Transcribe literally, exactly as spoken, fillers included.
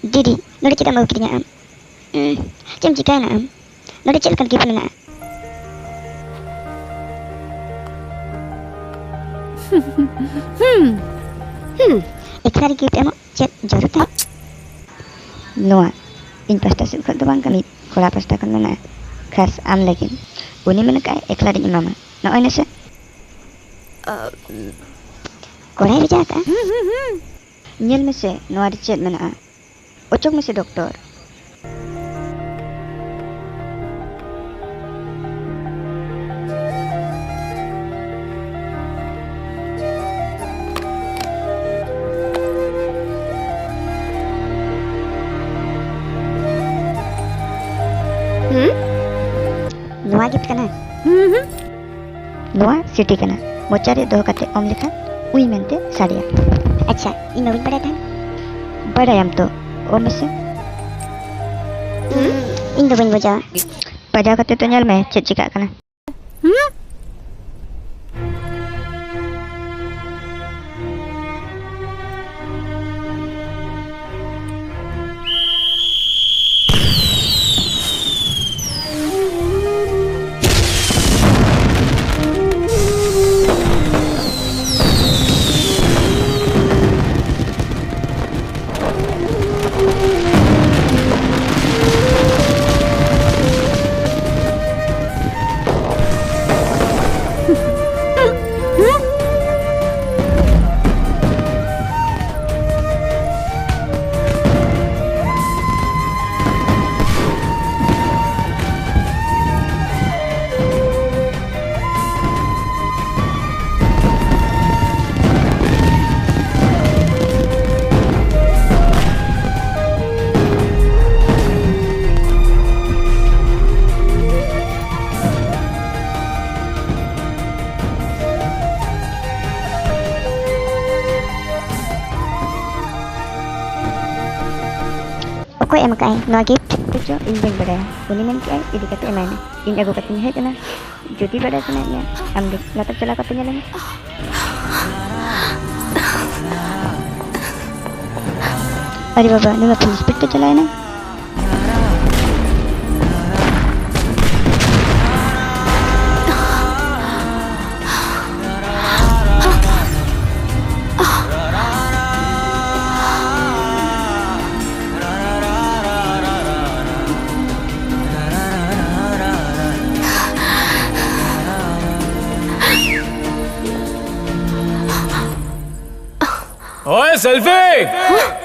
DD, ᱱᱚᱰᱮ ᱪᱮᱫᱟᱜ ᱮᱢ ᱟᱹᱜᱩ ᱠᱤᱫᱤᱧᱟ ᱟᱢ? ᱩᱸ, ᱪᱮᱫ ᱮᱢ ᱪᱤᱠᱟᱹᱭᱮᱱᱟ ᱟᱢ? ᱱᱚᱰᱮ ᱪᱮᱫ ᱞᱮᱠᱟᱱ gift ᱢᱮᱱᱟᱜᱼᱟ? ᱦᱩᱸ, ᱦᱩᱸ᱾ ᱮᱠᱞᱟ ᱨᱮ gift ᱮᱢᱚᱜ ᱪᱮᱫ ᱡᱟᱹᱨᱩᱲ ᱛᱟᱦᱮᱸ? ᱱᱚᱣᱟ ᱤᱧ ᱯᱟᱥᱴᱟ ᱥᱮᱫ ᱠᱷᱚᱱ ᱫᱚ ᱵᱟᱝ ᱠᱟᱱᱟ, ᱠᱚᱲᱟ ᱯᱟᱥᱴᱟ ᱠᱷᱚᱱ ᱢᱮᱱᱟᱜᱼᱟ, ᱠᱷᱟᱥ ᱟᱢ ᱞᱟᱹᱜᱤᱫ᱾ ᱩᱱᱤ ᱢᱮᱱ ᱠᱟᱜᱼᱟᱭ ᱮᱠᱞᱟ ᱨᱤᱧ ᱮᱢᱟᱢᱟ᱾ ᱱᱚᱜᱼᱚᱭ ᱱᱟᱥᱮ᱾ ᱠᱚᱲᱟᱭ ᱵᱷᱮᱡᱟ ᱟᱠᱟᱫᱼᱟ? ᱦᱩᱸ, ᱦᱩᱸ, ᱦᱩᱸ᱾ ᱧᱮᱞ ᱢᱮᱥᱮ, ᱱᱚᱣᱟ ᱨᱮ ᱪᱮᱫ ᱢᱮᱱᱟᱜᱼᱟ? ᱚᱪᱚᱜ ᱢᱮᱥᱮ, ᱰᱚᱠᱴᱚᱨ᱾ ᱦᱩᱸ? ᱱᱚᱣᱟ gift ᱠᱟᱱᱟ? ᱦᱩᱸ, ᱦᱩᱸ᱾ ᱱᱚᱣᱟ ᱥᱤᱰᱤ ᱠᱟᱱᱟ, ᱢᱚᱪᱟ ᱨᱮ ᱫᱚᱦᱚ ᱠᱟᱛᱮ ᱚᱢ ᱞᱮᱠᱷᱟᱱ ᱩᱭ ᱢᱮᱱᱛᱮ ᱥᱟᱰᱮᱭᱟ᱾ ᱟᱪᱪᱷᱟ, ᱤᱧ ᱢᱟ ᱵᱟᱹᱧ ᱵᱟᱲᱟᱭ ᱛᱟᱦᱮᱸᱱ᱾ ᱵᱟᱲᱟᱭᱟᱢ ᱛᱚ, ᱚᱢ ᱢᱮᱥᱮ᱾ ᱦᱩᱸ, ᱤᱧ ᱫᱚ ᱵᱟᱹᱧ ᱵᱩᱡᱟ᱾ ᱵᱟᱡᱟᱣ ᱠᱟᱛᱮ ᱛᱚ ᱧᱮᱞ ᱢᱮ ᱪᱮᱫ ᱪᱤᱠᱟᱹᱜ ᱠᱟᱱᱟ᱾ ᱦᱩᱸ? ᱚᱠᱚᱭ ᱮᱢ ᱟᱠᱟᱫᱼᱟᱭ ᱱᱚᱣᱟ gift? ᱪᱮᱫ ᱪᱚ ᱤᱧ ᱵᱟᱹᱧ ᱵᱟᱰᱟᱭᱟ᱾ ᱩᱱᱤ ᱢᱮᱱ ᱠᱮᱫᱼᱟᱭ ᱤᱫᱤ ᱠᱟᱛᱮ ᱮᱢᱟᱭ ᱢᱮ᱾ ᱤᱧ ᱟᱹᱜᱩ ᱠᱟᱛᱮᱧ ᱦᱮᱡ ᱮᱱᱟ᱾ ᱡᱩᱫᱤ ᱵᱟᱰᱟᱭ ᱥᱟᱱᱟᱭᱮᱫ ᱢᱮᱭᱟ, ᱟᱢ ᱜᱮ ᱞᱟᱛᱟᱨ ᱪᱟᱞᱟᱣ ᱠᱟᱛᱮ ᱧᱮᱞ ᱢᱮ᱾ ᱟᱨᱮ ᱵᱟᱵᱟ, ᱱᱩᱭ ᱢᱟ ᱯᱷᱩᱞ ᱥᱯᱤᱰ ᱛᱮ ᱪᱟᱞᱟᱣᱮᱱᱟ᱾ ᱳᱭ ᱥᱮᱞᱯᱷᱤ!